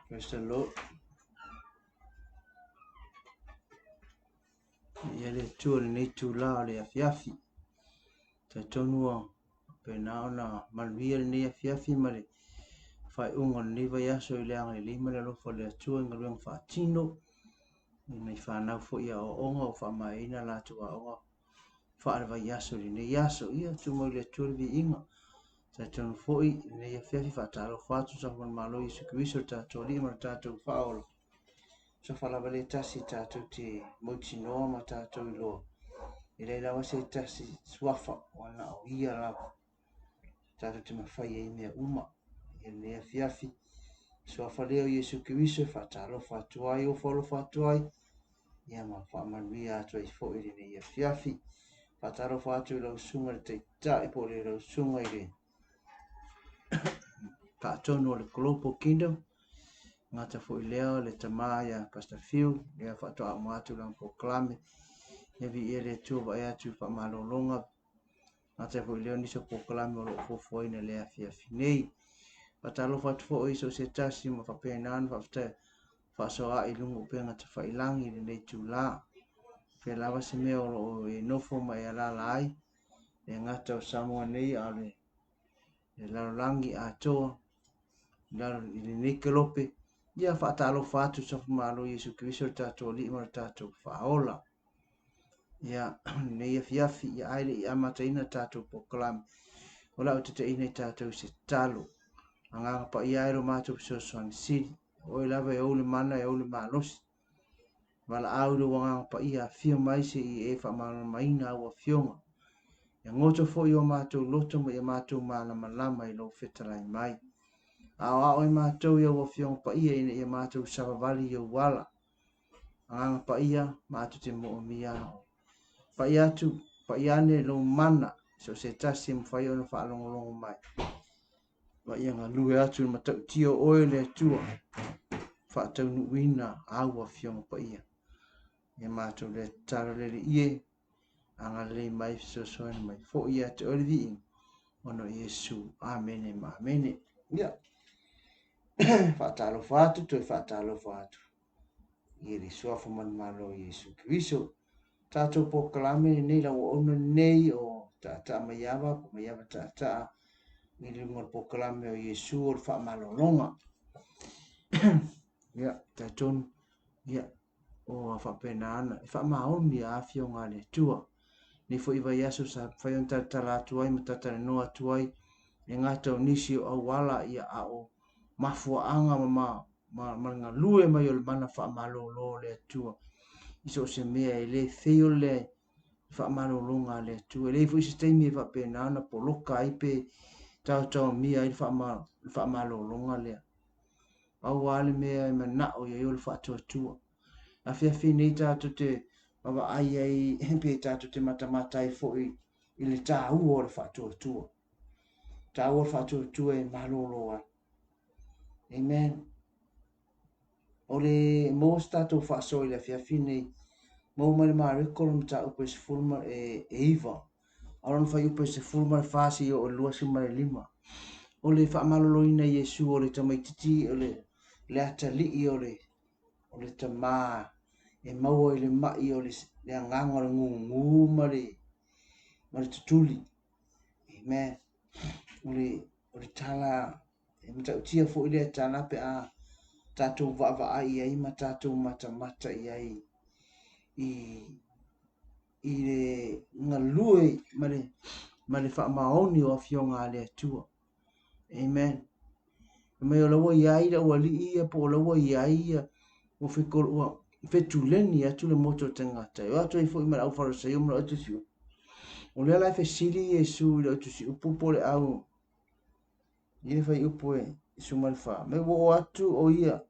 Praise the Lord. Ia le Atua lenei itulā o le afiafi. Talitonu ua faapena ona manuia lenei afiafi ma le faaiuga o lenei vaiaso i le agalelei ma le alofa o le Atua i galuega faatino i nai fanau foi i aoaoga ua faamaeaina a latou aoga faale-vaiaso i lenei aso. Ia, tuu mai i le Atua le viiga. Talitonu foi i lenei afiafi faatalofa atu Suafa o le Malo Iesu Keriso le tatou Alii ma le tatou Faaola. Suafa lava le tasi tatou te mautinoa ma tatou iloa. E leai lava se tasi suafa ua na o ia lava. Tatou te mafai ai mea uma. I lenei afiafi, suafa lea o Iesu Keriso e faatalofa atu ai, ofo alofa atu ai, ia ma faamanuia atu ai foi i lenei afiafi. Faatalofa atu i lau susuga i le Taitai po o le lau susuga i le faatonu o le Global Kingdom, gata foi lea o le tama ia Pastor Phil, lea faatoa uma atu lana polokalame, ia viia le Atua vaai atu i faamalologa, gata foi lea o nisi o polokalame o lo o fuafuaina i le afiafi nei. Faatalofa atu foi i so o se tasi ma faapena ona faafetai faasoa i luga o upega tafailagi i lenei itulā. Pea lava se mea o lo o e nofo ma e alaala ai, le gata o Samoa nei a o le lalolagi atoa i lenei kelope, ia faatalofa atu Suafa Malo Iesu Keriso le tatou Alii ma le tatou Faaola. Ia, lenei afiafi, ia ae le i amataina tatou polokalame, o le a ou taitaiina i tatou i se tatalo. Agaga Paia e lo matou fesoasoani sili, o oe lava e ou le mana e ou le malosi. Valaau i lou Agaga Paia, afio mai se i e faamalamalamaina au afioga. Ia goto foi o matou loto ma ia matou malamalama i lou fetalai mai. Aoao e matou i au afioga paia ina ia matou savavali i ou ala. Agaga Paia, matou te moomia oe. Pai atu, pai ane lou mana, so o se tasi e mafai ona faalogologo mai. Ma ia galue atu i le matautia o oe le Atua, faataunuuina au Afioga Paia. Ia matou lea tatalo le Alii e, agalelei mai fesoasoani mai foi ia te oe le viiga, ona o Iesu. Amene ma amene. Ia, faatalofa atu, toe faatalofa atu i le suafa manumalo o Iesu Keriso. Tatou polokalame lenei lau auauna lenei o Taataa Maiava po Maiava Taataa i luga o le polokalame o Iesu o le faamalologa. Ia, talitonu, ia, ua faapena ona e faamaoni a afioga a le Atua. Nei foi vaiaso sa mafai ona talatala atu ai ma talatalanoa atu ai e gata o nisi o auala ia a o mafuaaga ma ma, ma le galue mai o le mana faamalolo o le Atua i so o se mea e le fail le faamalologa a le Atua. E leai foi se taimi e faapena ona poloka ai pe taotaomia ai le faamalologa lea. Pau lava le mea e manao i ai o le faatuatua. Afiafi nei tatou te vaavaai ai pe tatou te matamata ai foi i le taua o le faatuatua. Taua o le faatuatua e malolo ai. Amen. O le maua se tatou faasoa i le afiafi nei, maua mai le Mareko le mataupu e sefulu ma e, e iva, a o lona fuaiupu e 14 seia oo i le 25. O le faamaloloina Iesu o le tamaitiiti o le, le atalii o le, o le tamā e maua i le mai o le, le agaga o le gugū ma le, ma le tutuli. Amen. O le, o le tala e matautia foi lea tala pe a tatou vaavaai i ai ma tatou matamata i ai i, i le galue ma le, ma le faamaoni o afioga a le Atua. Amen. Fai mai o la ua i ai le aualii ia po o la ua i ai ia ua fekolo, ua fetuleni atu le moto o tagata. E o atu ai foi ma le au Farisaio ma le au tusi upu. O lea la e fesili Iesu i le au tusi upu po o le au i le fuaiupu e 14. Mai ua oo atu o ia,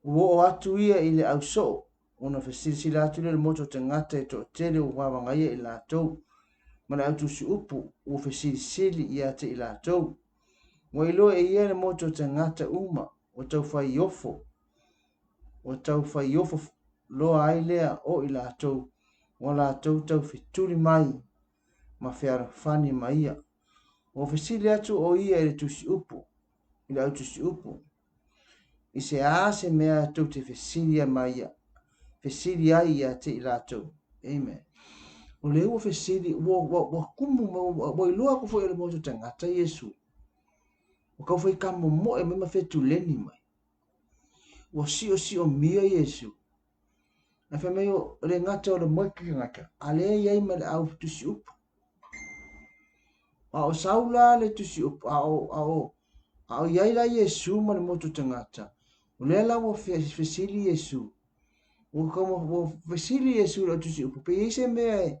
ua oo atu ia i le au soo, ona fesilisila atu lea i le moto o tagata e toatele ua vavagaia i latou. ma le autusiupu ua fesilisili ia te i latou. Ua iloa e ia le motu o tagata uma ua taufaiofo, ua taufaiofo loa ai lea o i latou, ua latou taufetuli mai ma fealofani ma ia. Ua fesili atu o ia i le tusiupu, i le autusiupu, i se a se mea tou te fesili mai ia, fesili ai ia te i latou. Amen. O lea ua fesili, ua, ua, ua kumu, ua, ua iloa aku foi e le motu tagata Iesu. Ua kau fai ka momoe mai ma fetuleni mai. Ua siosiomia Iesu. Ae fai mai o le gata o le moe ke gata, a lea i ai ma le au tusiupu. A o sau la le tusiupu, a o, a o, a o i ai la Iesu ma le motu tagata, o lea la ua fesili Iesu. Ua kau ua fesili Iesu i le tusiupu, pe i ai se mea e,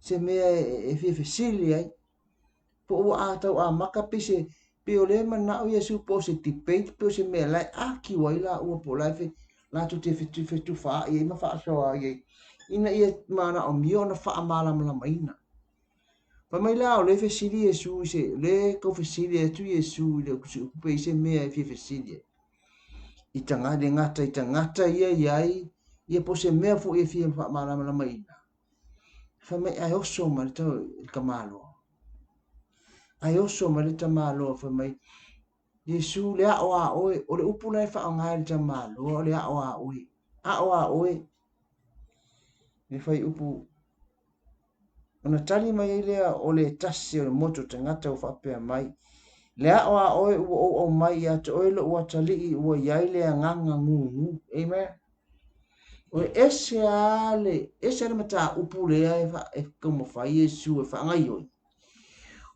se mea e, e fia fesili ai. Po o ua a tau amaka pe se, pe o lea manao Iesu po o se debate, pe o se mea la e argue ai laua po o la e fe, latou te fetufaai ai ma faasoa ai ai, ina ia manaomia ona faamalamalamaina. Fai mai la o lea fesili Iesu i se, o lea kau fesili atu Iesu i le upu pe i se mea e fia fesili ai. I tanga, le gata i tagata ia i ai, ia po o se mea foi e fia faamalamalamaina. Fai mai ae oso mai le tau i le tamaloa. Ae oso mai le tamaloa fai mai, Iesu le ao a oe, o le upu la e faaaoga e le tamaloa o le ao a oe. Ao a oe. Le fai upu ona tali mai ai lea o le tasi o le motu o tagata ua faapea mai, Le ao a oe ua ou aumai ia te oe lo'u atalii ua i ai le agaga gugu. Amen. O le ese a le, ese a le mataupu lea e, fa, e taumafai Iesu e faagaioi.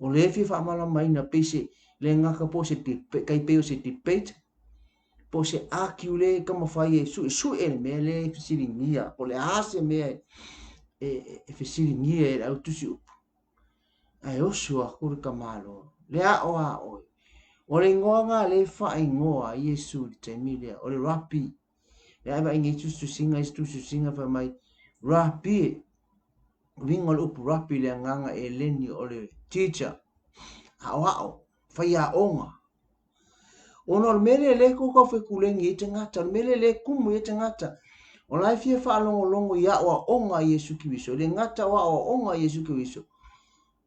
O lea e fia faamalamaina pei se le gata po o se tai pei o se debate po o se argue lea e taumafai e suesue le mea lea e fesiligia po o le a se mea e, e, e fesiligia e le au tusiupu. Ae oso aku le tamaloa, le ao a oe. O le igoa nga lea e faaigoa ai Iesu i le taimi lea, o le Rapi. Lea e vaai nei tusitusiga isi tusitusiga fai mai, Rapi e. Uiga o le upu Rapi i le agaga eleni o le teacher, aoao, faiaoga. Ona o le mea lea lea e tau fekulegi ai tagata, o le mea lea lea e kumu ai tagata, o la e fia faalogologo i aoaoga a Iesu Keriso, e le gata o aoaoga a Iesu Keriso,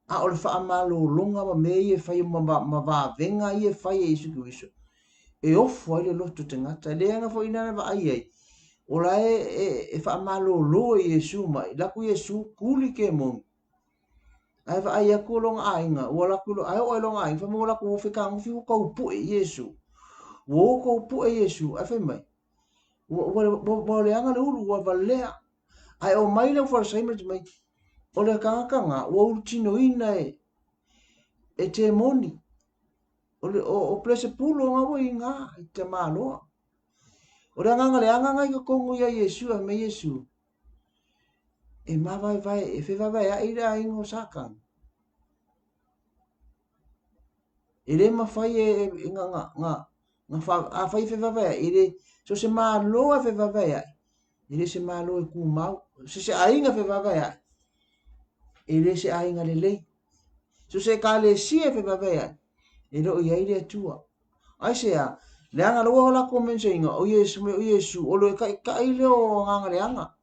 a o le faamalologa ma mea ia e fai ma, ma, ma vavega ia e fai e Iesu Keriso, e ofo ai le loto tagata. E leaga foi ina na vaai ai, o la e, e, e faamalolo e Iesu mai, laku Iesu kuli ke moni. Ae vaai atu o lona aiga, ua laku ae oo ai lona aiga, fai mai ua laku ua fetagofi ua tou pue Iesu. Ua o tou pue Iesu, ae fai mai, ua, ua, ua, ua leaga le ulu, ua valea. Ae omai le Aufarisai ma mai, o le tagata na, ua ulutinoina e, e temoni. O, le, o, o Pelesepulu o nga ua i nga, i te maloa. O le agaga leaga nga i totonu ia Iesu, ae mai Iesu, e mavaevae, e fevaevaea'i le aiga o Satani. E le mafai e, e, na, na, na, na fa, afai e fevaevaea'i, e le, so se malo e fevaevaea'i, e le se malo e tumau, se se aiga fevaevaea'i, e le se aiga lelei. So se ekalesia e fevaevaea'i, e le o i ai le Atua. Aisea? Leaga la ua latou mention ina o Iesu mai o Iesu, o le taitai lea o agaga leaga.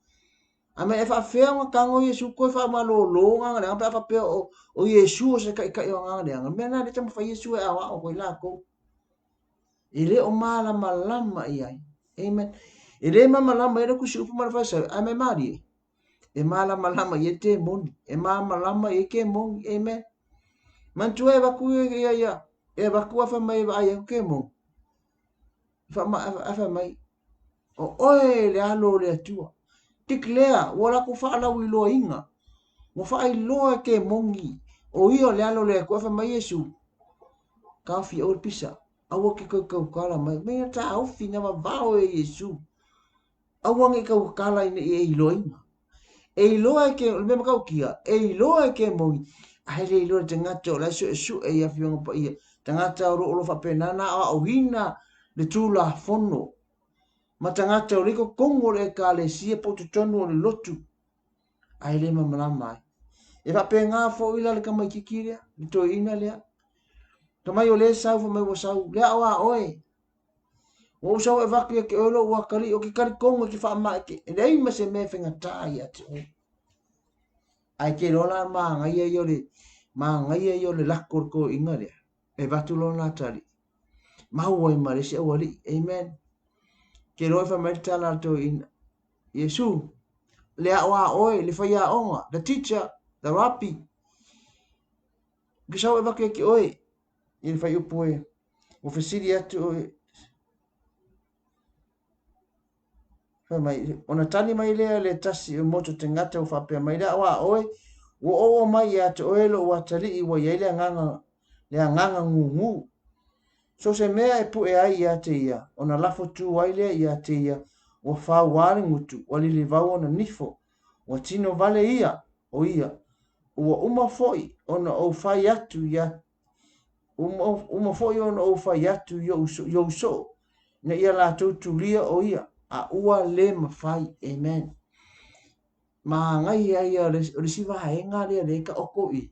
A mea e faafefea ona tago Iesu toe faamalolo agaga leaga pe a faapea o, o Iesu o se taitai o agaga leaga. O le mea lena lea taumafai Iesu e aoao atu ai latou. E le o malamalama i ai. Amen. E le malamalama i ai le tusiupu ma le Farisai, ae mai malie. E malamalama i ai temoni. E malamalama i ai kemoni. Amen. Manatua e avatu ia, ia, ia, e avatu a fai mai e vaai atu kemoni. Fa, fai mai, o oe le alo o le Atua. Declare, ua latou faalauiloaina. Ua faailoa e kemoni, o ia o le alo o le Atua. Fai mai Iesu, taofi aua le pisa, aua ke kaukala mai. Mai na taofi, na vavao e Iesu. Aua ne i tautala ina ia e iloaina. E iloa e ke, o le mea matautia, e iloa e kemoni, ae le iloa e le tagata o la e suesue i Afioga Paia, tagata o lo o lo faapena ona aoaoina le Tulafono ma tagata o le i totonu o le Ekalesia po o totonu o le lotu, ae le malamalama ai. E faapena foi la le tamaititi lea, le toeaina lea. Fai mai o lea e sau, fai mai ua sau, le ao a oe. Ua ou sau e avatu ia te oe lou atalii, ou te talitonu e te faamai, e leai ma se mea e faigata ia te oe. Ae te iloa la manaia ia o le manaia ia o le lako o le toeaina lea, e avatu lona atalii. Maua ai ma le isi aualii. Amen. Te iloa e fai mai le tala a le toeaina, Iesu, le ao a oe, le faiaoga, the teacher, the rabbi. Ke sau e avatu ia te oe, i le fuaiupu e, ua fesili atu oe, Fai mai, ona tali mai lea le tasi o motu te gata ua faapea mai lea, a oe, ua oo mai ia te oe lou atalii ua i ai le agaga, le agaga gūgū. So se mea e pue ai ia te ia, ona lafo tū ai lea ia te ia, ua fauā le gutu, ua lilivau ona nifo, ua tino vale ia, o ia, ua uma foi ona ou fai atu ia uma, uma foi ona ou fai atu i ou, i ou soo, ina ia latou tulia o ia, a ua le mafai. Amen. Manaia ia o le isi vaega lea lea e taoto i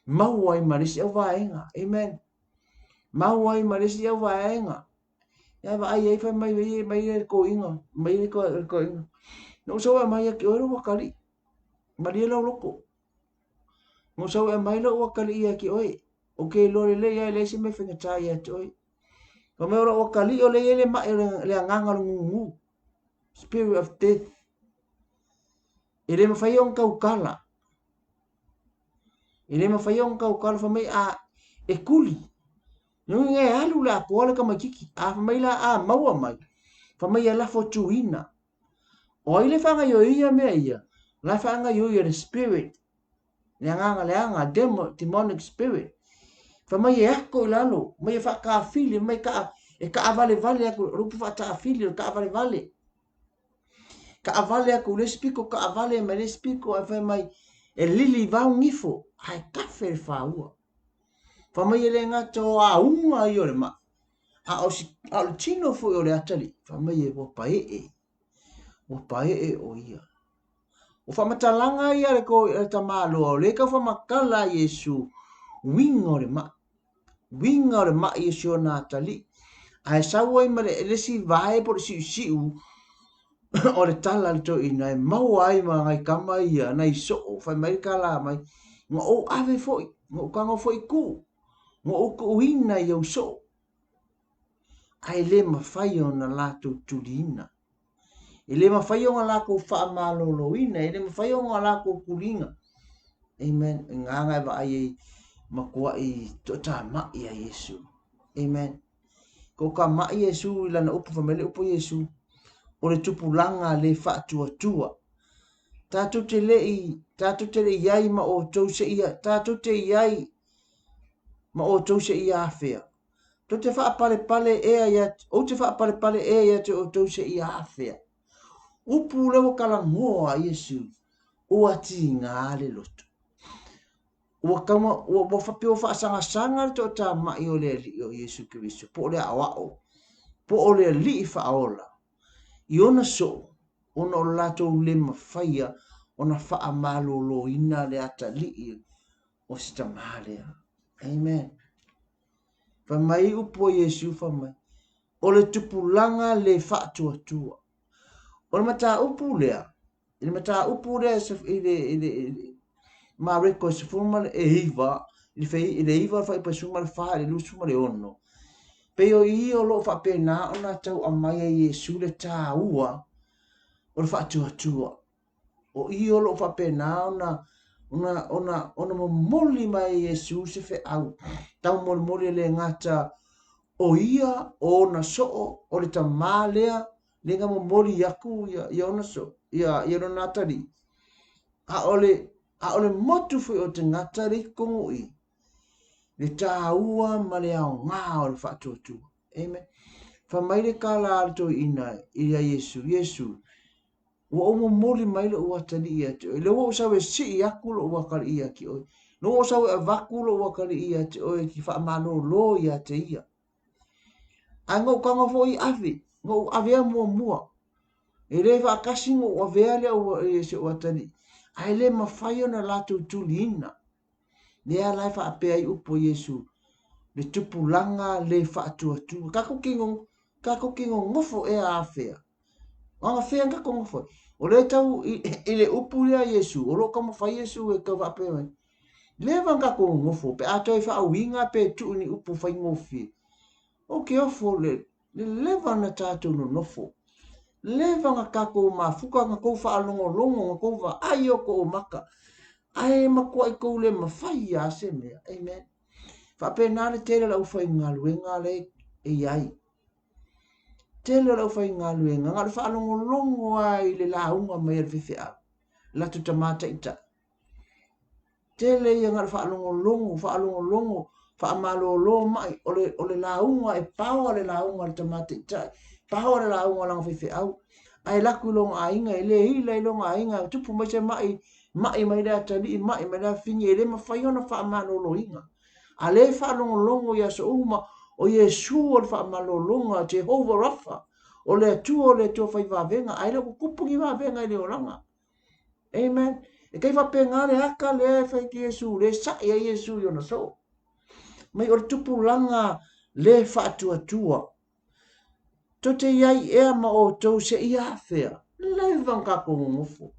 maua ai ma le isi au vaega. Amen. Maua ai ma le isi au vaega. Ia vaai ai fai mai mai mai le toeaina, mai le toeaina. Na ou sau e aumai ia te oe lou atalii. Malie lou loto. Na ou sau e aumai lou atalii ia te oe. Ou te iloa lelei lava e leai se mea e faigata ia te oe. Fai mai o lou atalii o lea e i ai le mai o le agaga o le gūgū. Spirit of death. E le mafai ona tautala. E le mafai ona tautala fai mai a e tuli. Nui e alu le atoa le tamaititi. A fai mai la a maua mai. Fai mai e lafo tuina. O ai le faagaioia mea ia? La e faagaioia le spirit. Le agaga leaga, demo, demonic spirit. Fai mai e ako i lalo, mai e faatafili, mai ka, e kaavalevale aku, o le upu faatafili, o le kaavalevale. Kaavale aku le isi piko, kaavale mai le isi piko, ae fai mai, e lili vau gifo, ae kafe le faua. Fai mai e le gata o auga ia o le mai, a o, si, a o le tino foi o le atalii, fai mai e ua paee, ua paee o ia. O faamatalaga ia a le, le tamaloa, o lea tau faamatala a Iesu, uiga o le mai. Uiga o le mai o si ona atalii. Ae sau ai ma le, le isi vae po o le siusiu o le tala a le toeaina e maua ai ma nai tama ia, nai soo, fai mai le tala mai, na ou ave foi, na ou tago foi i kuu, na ou tuuina i ou soo, ae le mafai ona latou tuliina. E le mafai ona latou faamaloloina, e le mafai ona latou tuliina. Amen. I ngā ngai vaai ai matuai toatamai a Iesu. Amen. Toatamai Iesu i lana upu, fai mai le upu a Iesu, o le tupulaga le faatuatua. Tatou te le i, tatou te le i ai ma outou seia, tatou te i ai ma outou seia afea. Tou te faapalepale ea ia, ou te faapalepale ea ia te outou seia afea. Upu lea ua talanoa a Iesu, ua tiga le loto. Ua tauma, ua, ua faapea ua faasagasanga le toatamai o le Alii o Iesu Keriso, po o le aoao, po o le Alii faaola, i ona soo, ona o le latou le mafaia ona faamaloloina le atalii o si tamā lea. Amen. Fai mai upu a Iesu, fai mai, o le tupulaga le faatuatua. O le mataupu lea, i le mataupu lea i le, i le, i le Mareko e 19, i le, i le 9 fuaiupu 14 i le 26, pei o i o lo o faapena ona tau aumai e Iesu le taua o le faatuatua. O i o lo o faapena ona ona ona ona momoli mai e Iesu se feau taumolimoli e le gata o ia o ona soo o le tamā lea lea na momoli aku ia ia ona soo ia ia lona atalii a o le a o le motu foi o te gata le i totonu i le tāua ma le aoga o le faatuatua. Amen. Fai mai le tala a le toeaina ia Iesu, Iesu, Ua ou momoli mai lou atalii ia te oe. Lea ua ou sau e sii aku lou atalii ia te oe. Lea ua ou sau e avatu lou atalii ia te oe ki faamalōlō ia te ia. Ae na ou tago foi i ave, na ou avea muamua. E le faatasi na ou avea lea e si ou atalii. Ae le mafai ona latou tuliina. Lea la e faapea ai upu a Iesu, le tupulaga le faatuatua. Tatou te tatou te nonofo ea afea? Agafea na tatou nonofo ai? O lea e tau i, i le upu lea a Iesu, o lo o taumafai Iesu e tau faapea mai, leva na tatou nonofo, pe a toe faauiga pe tuu i ni upu faigofie. Ou te ofo le, le leva na tatou nonofo. Leva na tatou mafuta, na tou faalogologo, na tou vaai o tou maka. Ae matuai tou le mafai lava se mea. Amen. Faapena le tele o le aufaigaluega lea e i ai. Tele o le aufaigaluega, na o le faalogologo lava i le lauga mai a le faifeau, latou tama taitai. Tele ia na o le faalogologo, faalogologo, faamalolo mai, o le, o le lauga e paoa le lauga a le tama taitai, paoa le lauga a lana faifeau, ae alu atu i lona aiga, e le ila i lona aiga, tupu mai se mai, mai mai le atalii, mai mai le afafine, e le mafai ona faamaloloina. A lea e faalogologo i aso uma, o Iesu o le faamalologa, Jehovah Rapha, o le Atua o le Atua fai vavega, ae le o tutupu ni vavega i le olaga. Amen. E tai faapena le ata lea e fai atu Iesu, le sa'i ai Iesu i ona soo. Mai o le tupulaga le faatuatua. Tou te i ai ea ma outou seia afea. Leva na tatou nonofo.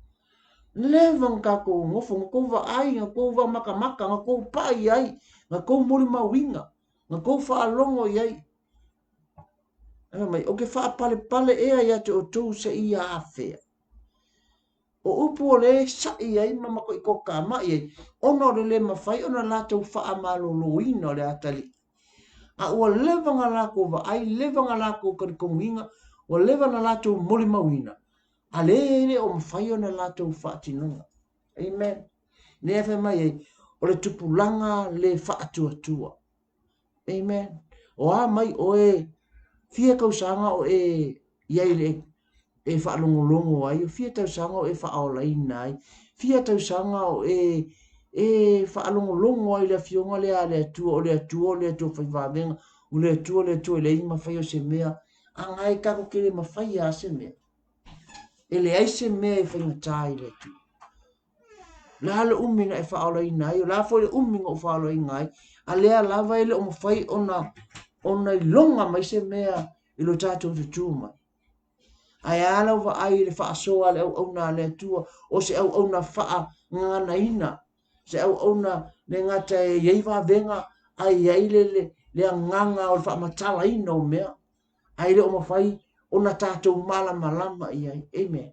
Leva na tatou nonofo, na tou vaai, na tou makamaka, na tou pai i ai, na tou molimauina, na tou faalogo i ai. Fai mai, ou te faapalepale ea ia te outou seia afea. O upu o lea e sa'i ai ma matuai tokamai ai, ona o le le mafai ona latou faamaloloina o le atalii. A ua leva na latou vaai, leva na latou talitonuina, ua leva na latou molimauina, a lea e le o mafai ona latou faatinoga. Amen. Lea e fai mai ai, o le tupulaga le faatuatua. Amen. O a mai oe, fia tausaga o e i ai le e faalogologo ai, o fia tausaga o e faaolaina ai, fia tausaga o e e faalogologo ai i le afioga lea a le Atua, o le Atua, o le Atua fai vavega, o le Atua, o le Atua e leai mafai o se mea, a na e tatou te le mafai lava se mea. E leai se mea e faigata i le Atua. O le a le umi na e faaolaina ai, o le a foi le umi na ou faaolaina ai, a lea lava e le o mafai ona, ona iloga mai se mea i lo tatou tutū mai. Ae a lau vaai i le faasoa a le auauna a le Atua, o se auauna faagaganaina, se auauna le gata e i ai vavega, ae i ai le, le, le agaga o le faamatalaina o mea, ae le o mafai ona tatou malamalama i ai. Amen.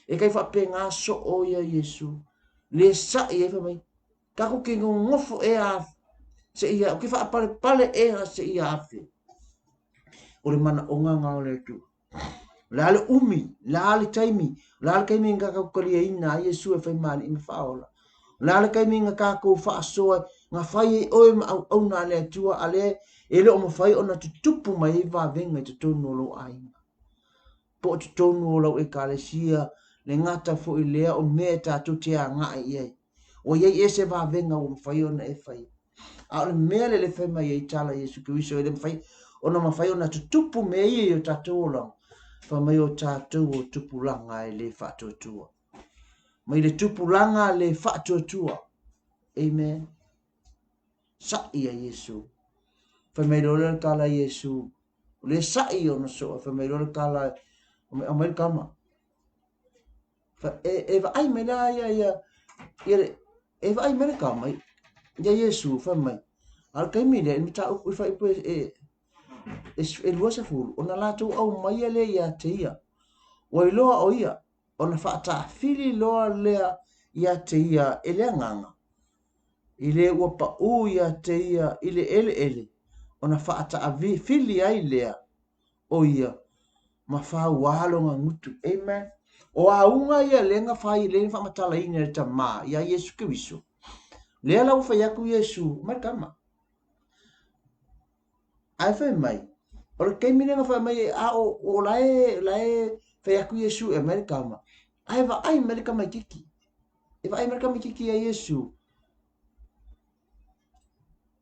E kai faapena soo ia Iesu. Le sa'i ai fai mai, tatou te nonofo ea seia, ou te faapalepale ea seia afe. O le manaoga lena o le Atua. O le a le umi, o le a le taimi, o le a le taimi na tatou taliaina ai Iesu e fai ma Alii ma Faaola. O le a le taimi na tatou faasoa ai, na fai ai oe ma auauna a le Atua, a lea e le o mafai ona tutupu mai ai vavega i totonu o lou aiga. Po o totonu o lau Ekalesia, le gata foi lea o mea e tatou te agai i ai. Ua i ai ea se vavega ua mafai ona e faia? A o le mea lea le fai mai ai tala Iesu Keriso e le mafai ona mafai ona tutupu mea ia i o tatou olaga, fai mai o tatou o tupulaga e le faatuatua. Mai le tupulaga le faatuatua. Amen. Sa'i a Iesu. Fai mai loa le tala a Iesu, o lea sa'i ona soa, fai mai loa le tala, aumai le tama. E, e vaai mai la ia, ia, ia le, e vaai mai le tama ia Iesu, fai mai, a o le taimi lea, i le mataupu i faaiupu e, e, e, e 20, ona latou aumaia lea ia te ia. Ua iloa o ia, ona faatafili loa lea ia te ia e le agaga, i le ua paʻū ia te ia i le ʻeleʻele, ona faataafili ai lea o ia ma fauā lona gutu. Amen. O auga ia lea na fai, lea na faamatalaina e le Tama iā Iesu Keriso. Lea la ua fai atu Iesu, mai le tama. Ae fai mai, o le taimi lea na fai mai ai, a o, o la e, la e fai atu Iesu e aumai le tama, ae vaai mai le tamaititi. E vaai mai le tamaititi ia Iesu.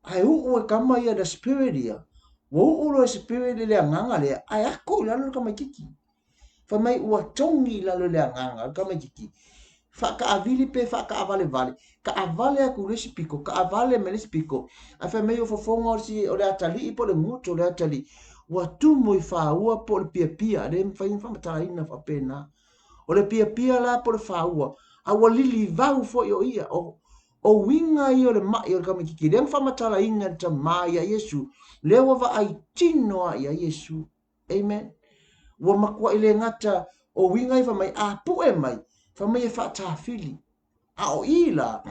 Ae uu e tama ia le spirit ia. Ua uu loa e spirit i le agaga lea, ae ako i lalo le tamaititi. Fai mai ua togi i lalo i le agaga le tamaititi. Faakaavili pe faakaavalevale, kaavale atu i le isi pito, kaavale mai le isi pito, ae fai mai o fofoga o le si, o le atalii po o le gutu o le atalii, ua tumu i faua po o le piapia, e le mafai ona faamatalaina faapena. O le piapia la po o le faua, a ua lilivau foi o ia, o, o uiga ia o le mai o le tamaitiiti, lea na faamatalaina e le Tama ia Iesu, lea ua vaai tino lava ia Iesu. Amen. Ua matuai le gata o uiga ia fai mai, a pue mai, fai mai e faatafili. A o i la,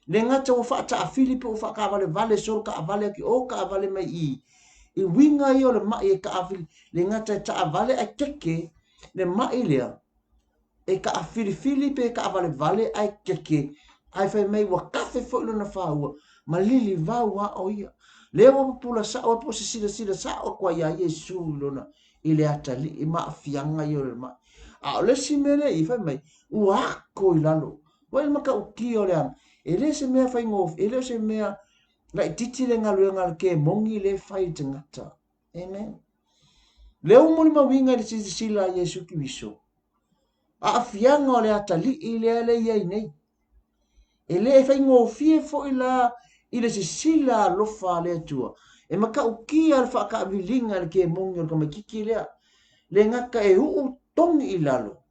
le gata ua faatafili pe ua faakaavalevale solo kaavale atu i o kaavale mai i, i uiga ia o le mai e kaafili, le gata e taavale ae keke le mai lea, e kaafilifili pe kaavalevale ae keke, ae fai mai ua kafe foi lona faua, ma lilivau a o ia. Lea ua pupula sao ai po o se silasila sao atu ai ia Iesu i lona i le atalii ma aafiaga ia o le mai. A o le isi mea lea i fai mai, ua ako i lalo. Ua i le matautia o le aga. E le se mea faigofie, e le o se mea laitiiti le galuega a le kemoni lea e fai i le tagata. Amen. Lea ua molimauina i le silasila a Iesu Keriso, aafiaga o le atalii lea le i ai nei. E le faigofie foi la i le sisila alofa a le Atua e matautia le faakaaviliga i le kemoni o le tamaitiiti lea, le gata e uu togi i lalo,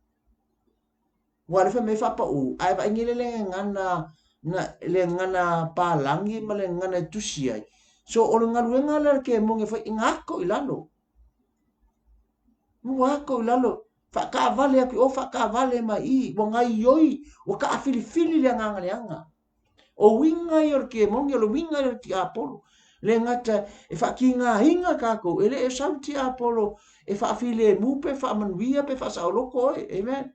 Ua le fai mai faapau, ae vaai nei le gagana na le gagana palagi ma le gagana e tusi ai. So o le galuega lea le kemoni e fai e gako i lalo. Ua ako i lalo, faakaavale atu i o, faakaavale mai i, ua gaioi, ua kaafilifili le agaga leaga. O uiga ia o le kemoni, o le uiga ia o le tiapolo. Le gata e faatigaina tatou, e le o sau le tiapolo e faafilemu pe faamanuia pe faasaoloto oe. Amen.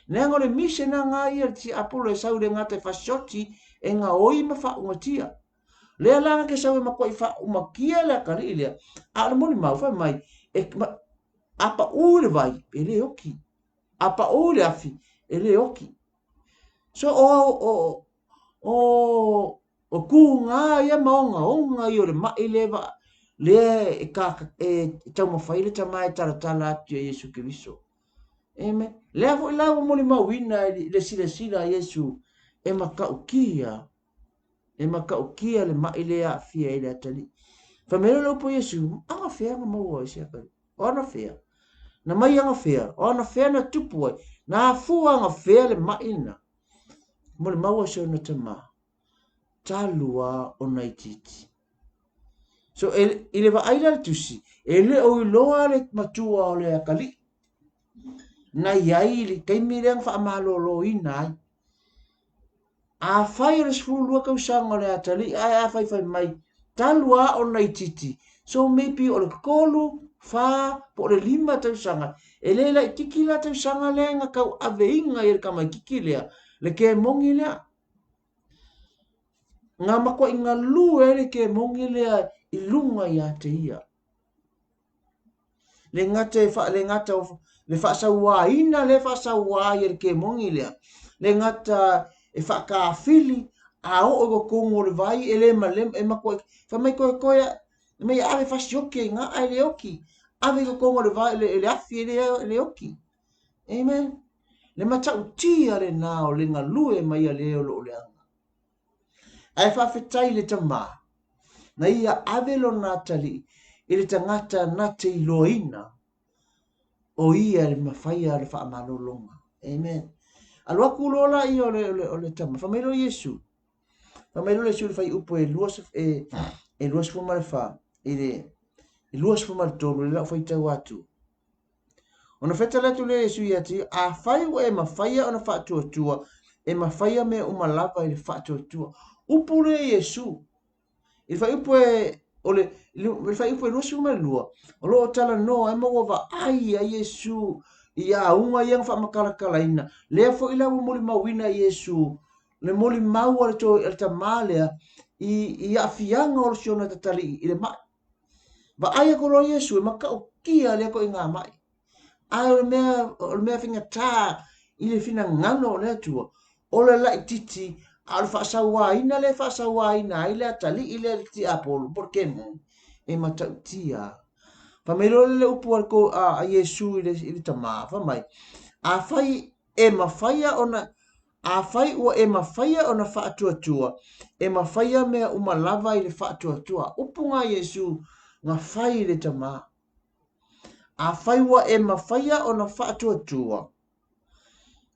Leaga o le mise na ia le tiapolo e sau le gata e fasioti, e gaoi ma faaumatia. Lea la na te sau e matuai faaumatia le atalii lea, a o le molimau fai mai, e, a pau i le vai, e le oki. A pau i le afi, e le oki. So o, o, o, o kūgā ia ma ogaoga ia o le maʻi lea va, lea e, ka, e taumafai le tama e talatala atu ia Iesu Keriso. Amen. Lea foi la ua molimauina i le silasila a Iesu e matautia, e matautia le maʻi lea e aafia ai le atalii. Fai mai loa le upu a Iesu, agafea na maua ai se atalii? O anafea? Na mai agafea? O anafea na tupu ai? Na afua agafea le maʻi lena? Molimau si ona tama, talu a ona itiiti. So, e, i le vaai la le tusi, e le o iloa le matua o le atalii. Na iai i le taimi lea na faamaloloina ai. Afai o le 12 tausaga o le atalii ae afai fai mai talu a ona itiiti, so maybe o le tolu, fa, po o le lima tausaga, e le laititi la tausaga lea na tauaveina ai e le tamaititi lea le kemoni lea. Na matuai galue ai le kemoni lea i luga ia te ia. Le gata e fa, le gata o le faasauaina lea e faasaua ai e le kemoni lea, le gata e faakafili a oo i totonu o le vai e le malema, e matua, fai mai toe toe, mai ave fasioki ai ina, ae le oki. Ave i totonu o le vai, le, le afi e le, le oki. Amen. Le matautia lena o le galue mai a le o loo leaga. Ae faafetai i le Tama, na ia ave lona atalii i le tagata na te iloaina o ia le mafaia le faamalologa. Amen. Alu atu loa la ia o le, o le, o le tama. Fai mai loa Iesu. Fai mai loa Iesu i le fuaiupu e lua, e, e 24, i le e 23, le lau faitau atu. Ona fetale atu lea o Iesu ia te ia, Afai ua e mafaia ona faatuatua, e mafaia mea uma lava i le faatuatua. Upu lea Iesu, i le fuaiupu e, o le, i le fuaiupu e 22, o lo o talanoa ai ma ua vaai ai Iesu i auga ia na faamatalatalaina. Lea foi la ua molimauina Iesu, le molimau a le, to, a le tamā lea i, i aafiaga o si ona tatalii i le mai. Vaai atu loa Iesu e matautia lea ituaiga maʻi. Ae o le mea, o le mea faigata i le finagalo o le Atua, o le laitiiti, a o le faasauaina lea e faasauaina ai le atalii lea le tiapolo po o le kemoni, e matautia. Fai mai loa le upu a, le, a, a Iesu i le, i le tama, fai mai, afai e mafaia ona Afai ua e mafaia ona faatuatua, e mafaia mea uma lava i le faatuatua. Upu nga Iesu nga fai i le tama. Afai ua e mafaia ona faatuatua,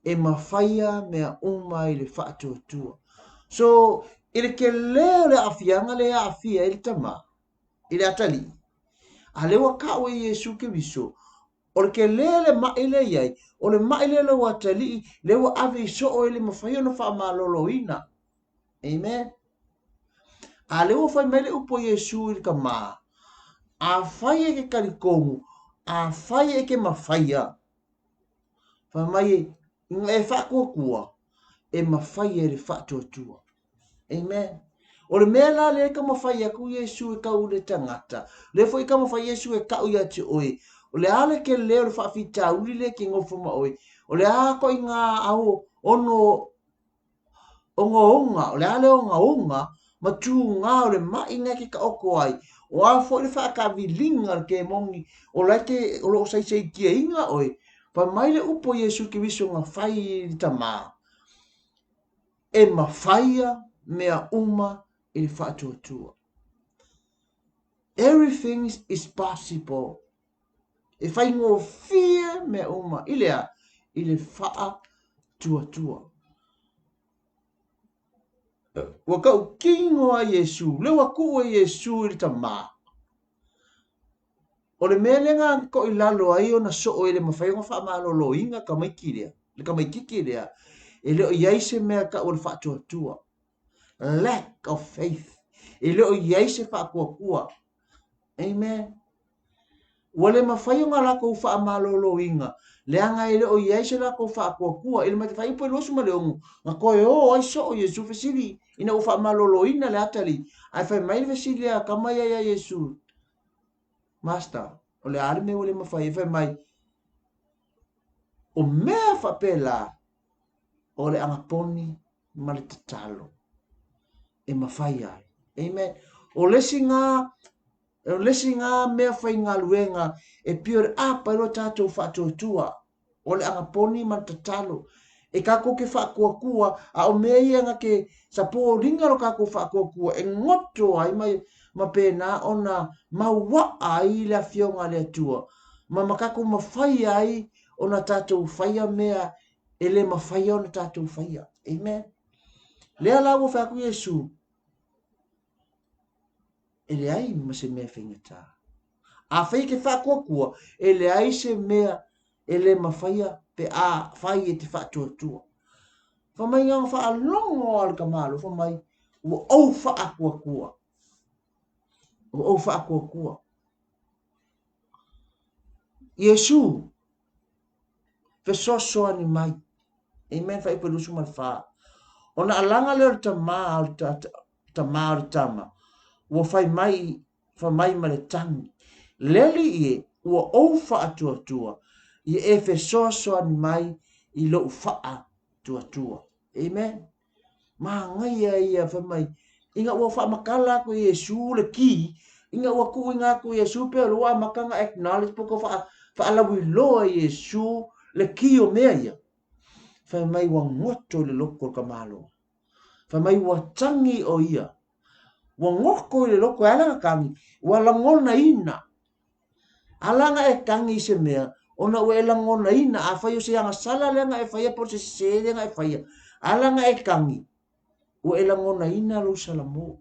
e mafaia mea uma i le faatuatua. So, i le tele o le aafiaga lea e aafia ai le tama, i le atalii, a lea ua ta'u e Iesu Keriso, O le tele le ma'i lea i ai, o le ma'i lea lou atalii, lea ua ave i soo e le mafai ona faamaloloina. Amen. A lea ua fai mai le upu a Iesu i le tama, afai e ke talitonu, afai e ke mafaia, fai mai e faatuatua, e mafai e le faatuatua. Amen. O le mea la lea e taumafai atu Iesu e tau i le tagata, lea foi e taumafai Iesu e tau ia te oe, o le a le tele o le faafitauli lea e te nofo ma oe, o le a ituaiga ao ono ogaoga, o le a le ogaoga ma tugā o le ma'i na e te taoto ai, o a foi le faataaviliga o le kemoni o la e te, o lo o saisaitiaina oe, fai mai le upu a Iesu Keriso na fai i le tama, e mafaia mea uma i le faatuatua. Everything is possible. E faigofie mea uma i le a? I le faatuatua. Ua tautino a Iesu, lea ua tuu e Iesu i le tama. O le mea lea na toilalo ai ona soo e le mafai ona faamaloloina tamaiti lea, le tamaititi lea, e le o i ai se mea tau o le faatuatua. Lack of faith. E le o i ai se faatuatua. Amen. Ua le mafai ona latou faamaloloina, leaga e le o i ai se latou faatuatua. I le Matafaaiupu e 26, na toe o ai soo Iesu fesili ina ua faamaloloina le atalii, ae fai mai le fesili a tama ia iā Iesu, Master, o le a le mea ua le mafai ai? Fai mai, o mea faapelā, o le agaponi ma le tatalo e mafai ai. Amen. O le isi ngā, o le isi ngā mea faigaluega e pei o le apa ai lo tatou faatuatua, o le agaponi ma le tatalo. E tatou te faatuatua, a o mea ia na te sapoliga lo tatou faatuatua e goto ai ma, ma pēnā ona maua'a ai le Afioga a le Atua, ma ma tatou mafai ai ona tatou faia mea e le mafaia ona tatou faia. Amen. Lea la ua fai atu Iesu, e leai ma se mea e faigata. Afai e te faatuatua, e leai se mea e le mafaia pe a fai e te faatuatua. Fai mai na faalogo a le tamāloa, fai mai, ua ou faatuatua. Ua ou faatuatua. Iesu, fesoasoani mai. Amen, Fuaiupu e 24. Ona alaga lea o le tama o le tama o le tama, ua fai mai, fai mai ma le tagi, Le Alii e, ua ou faatuatua, ia e fesoasoani mai i lou faatuatua. Amen. Manaia ia fai mai, ina ua faamatala atu e Iesu le ki, ina ua tuuina atu e Iesu pei o le ua amata ona acknowledge po o faalauiloa e Iesu le ki o mea ia. Fai mai ua goto i le loto o le tamaloa. Fai mai ua tagi o ia. Ua goto i le loto e ala ona tagi, ua lagonaina. Ala ona e tagi i se mea, ona ua e lagonaina, afai o se agasala lea na e faia po o se sese lea na e faia, ala ona e tagi, ua e lagonaina lou salamo.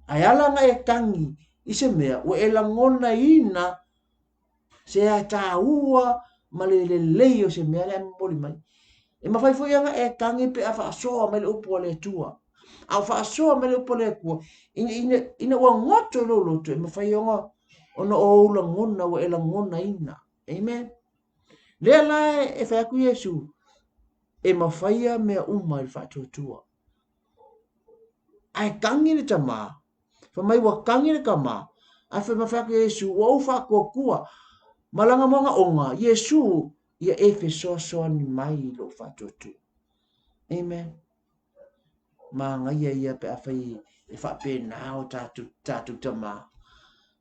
Ae ala ona e tagi i se mea, ua e lagonaina se a tāua ma le lelei o se mea lea e momoli mai. E mafai foi ona e tagi pe a faasoa mai le upu a le Atua. A o faasoa mai le upu a le Atua, ina, ina, ina ua goto i lou loto, e mafai ona, ona o ou lagona ua e lagonaina. Amen. Lea la e fai atu Iesu, e mafaia mea uma i le faatuatua. Ae tagi le tama, fai mai ua tagi le tama, ae fai mai fai atu Iesu, ua ou faatuatua ma lana manaoga, Iesu, ia e fesoasoani mai i lou faatuatua. Amen. Manaia ia pe afai e faapena o tatou, tatou tama.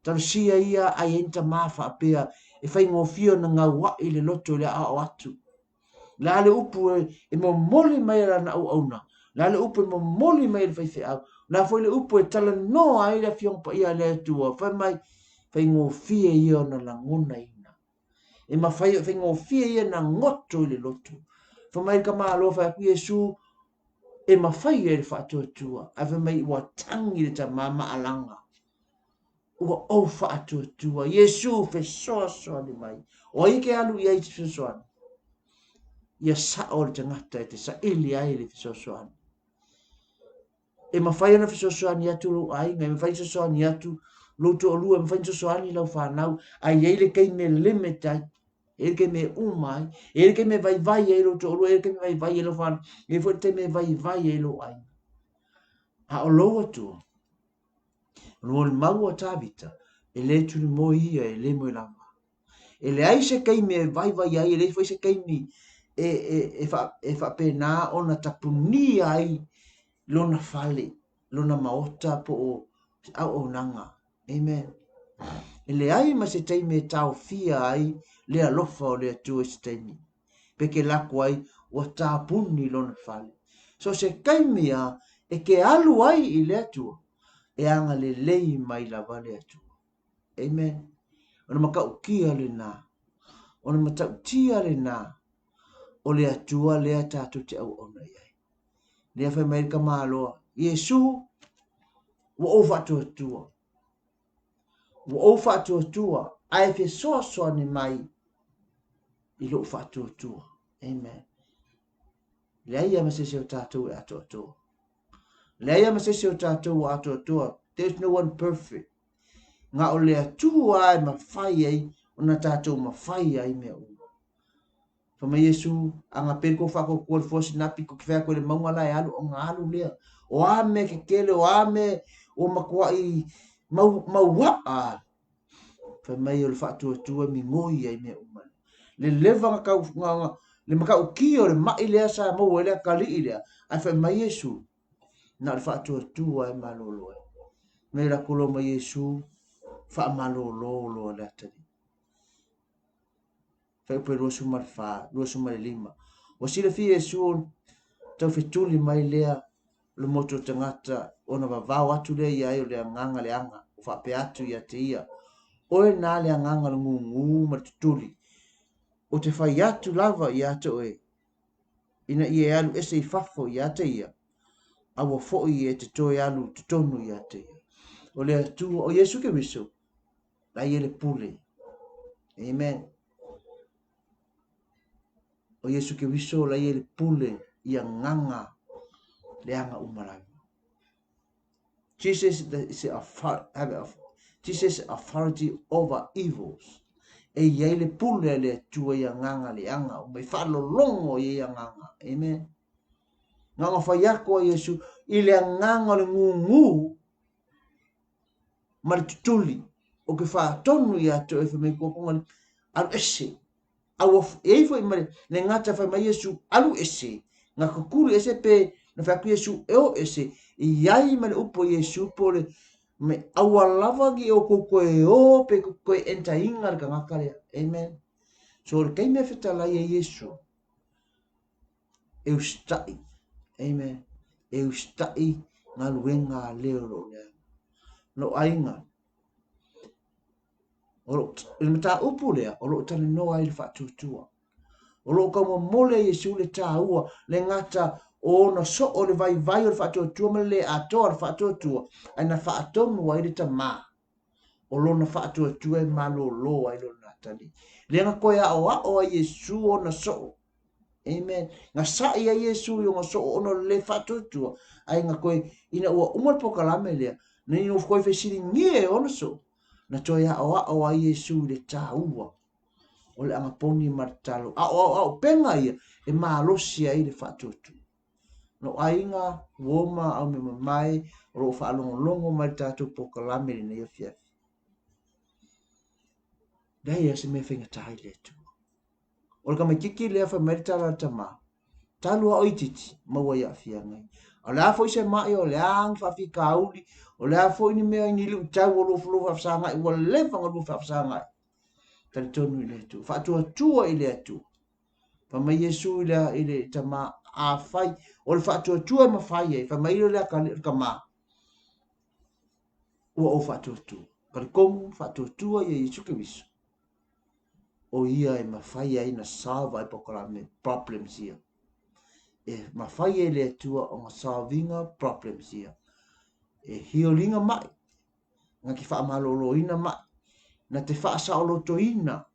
Talosia ia ai ai ni tama faapea e faigofie ona gaua'i le loto i le aoao atu. Le a le upu e, e momoli mai e lana auauna, le a le upu e momoli mai e le faifeau, le a foi le upu e talanoa ai le Afioga Paia a le Atua, fai mai, faigofie ia ona lagonaina. E mafai, faigofie ia ona goto i le loto. Fai mai le tamaloa, fai atu Iesu, e mafai e le faatuatua, ae fai mai ua tagi le tama maalaga. Ua ou faatuatua. Iesu fesoasoani mai. O ai ke alu i ai te fesoasoani? Ia sa'o le tagata e te saili ai le fesoasoani. E mafai ona fesoasoani atu lou aiga, e mafai fesoasoani atu lou toalua, e mafai fesoasoani lau fanau, ae i ai le taimi e limit ai, e i ai le taimi e uma ai, e i ai le taimi e vaivai ai lou toalua, e i ai le taimi e vaivai ai lau fanau, e i ai foi le taimi e vaivai ai lou aiga. A o lou Atua, O le molimau a Tavita, e le tulimoe ia, e le moe lava. E leai se taimi e vaivai ai, e leai foi se taimi e, e, e, fa, e faapena ona tapunia ai lona fale, lona maota po o auaunaga. Amen. E leai ma se taimi e taofia ai le alofa o le Atua i se taimi. Pe ke lako ai ua tapuni lona fale. So se taimi a e ke alu ai i le Atua, e agalelei mai lava le Atua. Amen. O le matautia lena. O le matautia lena o le Atua lea tatou te auauna i ai. Lea fai mai le tamaloa, Iesu, ua ou faatuatua. Ua ou faatuatua, ae fesoasoani mai i lou faatuatua. Amen. Leai lava ma se isi o tatou e atoatoa. Leai lava ma se isi o tatou ua atoatoa. There's no one perfect. Na o le Atua e mafai ai ona tatou mafai ai mea uma. Fai mai Iesu, A ga pei kou faatuatua i le fua sinapi, ko ke fai atu i le mauga la e alu, ona alu lea. O a mea kekele, o a mea ua matuai mau, mauaa, fai mai o le faatuatua e migoi ai mea uma. Le leva na tau, na, na, le matautia o le mai lea sa maua ai le atalii lea, ae fai mai Iesu, na o le faatuatua e malolo ai. Mai lako loa mai Iesu, faamalolo loa le atalii. Fuaiupu e 24, 25. Ua silafia e Iesu ona taufetuli mai lea o le motu o tagata, ona vavao atu lea ia ai o le agaga leaga, ua faapea atu ia te ia, Oe na le agaga o le gūgū ma le tutuli, ou te fai atu lava ia te oe, ina ia e alu ese i fafo ia te ia, aua foi e te toe alu totonu ia te ia. O le Atua, o Iesu Keriso, la i ai le pule. Amen. O Iesu Keriso la i ai le pule i agaga leaga uma lava. Jesus is a, Jesus authority over evils. E i ai le pule a le Atua i agaga leaga uma, i faalologo i ai agaga. Amen. Na ona fai atu a Iesu i le agaga o le gūgū ma le tutuli o ke faatonu ia te oe fai mai kua konga alu ese. Aua e ai foi ma le gata fai mai Iesu alu ese, nga kukuli ese pe na fai atu Iesu e o ese, e iai ma le upu a Iesu po le me aua lava ki o kou koe o pe koe entainga le kangaka lea. Amen. So le taimi e fetalai e Iesu, e usitaʻi, amen, e usitaʻi galuega a le o loo leaga. Lou aiga, o loo, i le mataupu lea, o loo talanoa ai le faatuatua. O loo taumomole e Iesu le taua, le gata o ona soo le vaivai o le faatuatua ma le le atoa o le faatuatua, ae na faatonu ai le Tamā o lona faatuatua e malōlō ai lona atalii. Lea na toe aʻoaʻo ai Iesu ona soo. Amen. Na saʻi ai Iesu i ona soo ona o le lē faatuatua, ae na toe, ina ua uma le polokalame lea, na ina ua toe fesiligia e ona soo, na toe aʻoaʻo ai Iesu i le taua o le agaponi ma le tatalo. A o aoaopega ia e malosi ai le faatuatua. Lou aiga, uo ma au mea mamae o lo o faalogologo mai le tatou polokalame i lenei afiafi. Leai lava se mea e faigata ai le Atua. O le tamaitiiti lea fai mai le tala a le tama, talu lava o itiiti, maua i aafiaga ia. O le a foi se mai, o le a ni faafitauli, o le a foi ni mea ni luitau o lou faafesagai, ua leva ona lua faafesagai. Talitonu i le Atua, faatuatua i le Atua. Fai mai Iesu i le, i le tama, afai o le faatuatua e mafai ai, fai mai le atalii o le tama, ua ou faatuatua. Talitonu faatuatua ia Iesu Keriso. O ia e mafai ai na solve ai polokalame problems ia. E mafai e le Atua ona solve ina problems ia. E healing mai, na te faamaloloina mai, na te faasaolotoina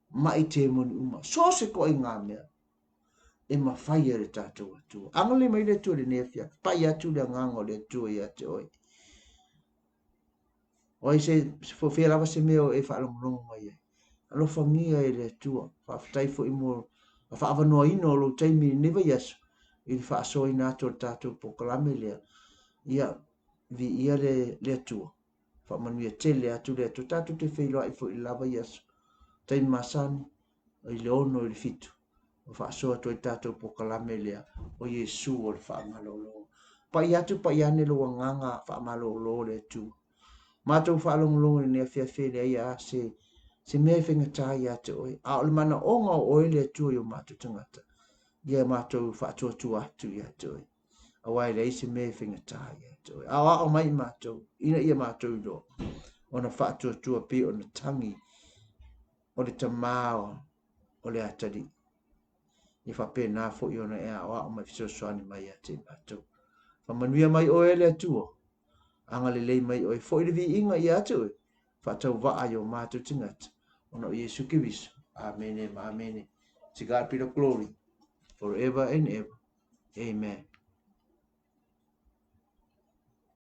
mai temoni uma. So se ituaiga mea e mafai e le tatou Atua. Agalelei mai le Atua i lenei afiafi. Pai atu le agaga o le Atua ia te oe. O ai se fea lava se mea o e faalogologo mai ai. Alofagia e le Atua. Faafetai foi mo le faaavanoaina o lou taimi i lenei vaiaso i le faasoaina atu o le tatou polokalame lea. Ia, viia le, le Atua. Faamanuia tele atu le Atua. Tatou te feiloai foi i le la vaiaso. Taimi masani, i le 6 i le 7. O faasoa atu ai tatou polokalame lea o Iesu o le faamalolo. Pai atu, pai ane lou agaga faamalolo le Atua. Matou faalogologo i lenei afiafi e leai lava se, se mea e faigata ia te oe, a o le manaoga o oe le Atua i o matou tagata, ia matou faatuatua atu ia te oe, aua e leai se mea e faigata ia te oe. Aoao mai i matou, ina ia matou iloa, ona faatuatua pei ona tagi o le tama o le atalii. Ia faapena foi ona e aoao mai fesoasoani mai ia te i matou. Faamanuia mai oe e le Atua, agalelei mai oe foi le viiga ia te oe, faatauvaa i o matou tagata, ona o Iesu Keriso. Amene ma amene. To God be the glory, forever and ever. Amen.